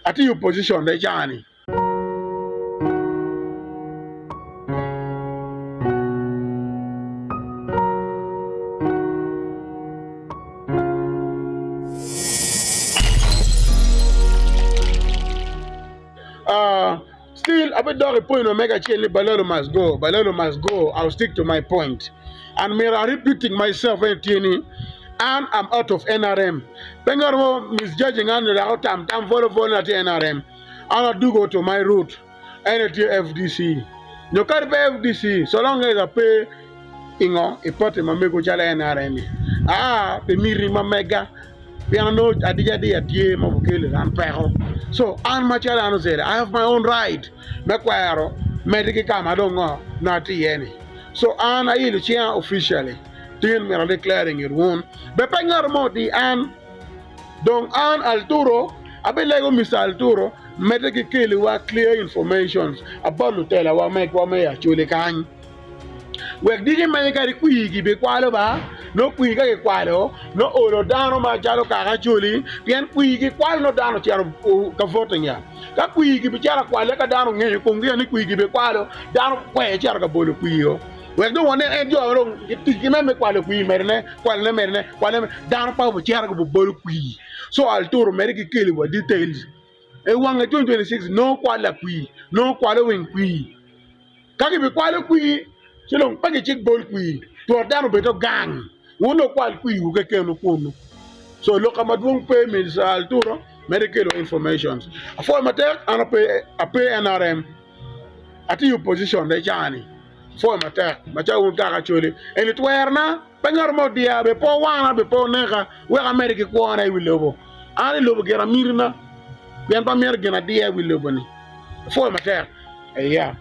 Atye i opposition dong i caa-ni. Still abidok i point ma mega acel ni Balalo must go, Balalo must go, I'll stick to my point and myero a repeating myself eni tye ni an am out of nrm pe ngat mo misjudging an nyo dok otam tam bolo bolo ni atye nrm an adugo to my root eni tye fdc nyo kadi pe fdc so long as ape i ngo i party ma mego calo nrm ni aa pi miti ma mega Pien onongo adic adiya tye ma obikelo an peko. So an macalo an Ozeda, I have my own right me kwero medde ki ka ma dong ngo nongo atye iye ni. So an ailo cinga officially tin myero a declare inget wun. Be pe ngat mo odi an. Dong an Alturo abilego Mister Alturo medde ki keliwa clear informations about lutelawa megwa me Acholi kany. Wek diki menye kadi kwir gibikwalo ba, nongo kwir ka gikwalo nongo olo dano macalo kaka Acholi, pien kwir gikwalo nongo dano ocito ka voting ya. Ka kwir gibicito akwale ka dano ongeyo komgi ni kwir gibikwalo, dano kwer cito ka bolo kwir-o. Wek dong wanen en jo ma dong ticgi me me kwalo kwir medone, kwalone medone, kwalone medone, dano pe obicito gubibolo kwir. So Alturo medde ki keli wa details. I wange 2026 nongo kwalo lakwir, nongo kwalo weng kwir. Ka gibikwalo kwir, ci dong pe gicik bol kwir, twero dano obed ogang. Wun wukwal kwirwu kekenwu kunnu. So lok madwong pe Mister Alturo mere kelo informations. Apwoyo matek an ape ape NRM atye i opposition dong i caa-ni. Apwoyo matek macalo wun kaka Acholi eni twerona pe ngat mo odiya bene pe owana bene pe oneka wek amedde ki kwona i wi lobo. An i lobo gire mitina pien pe amito gin adiya i wi lobo-ni. Apwoyo matek. Eya.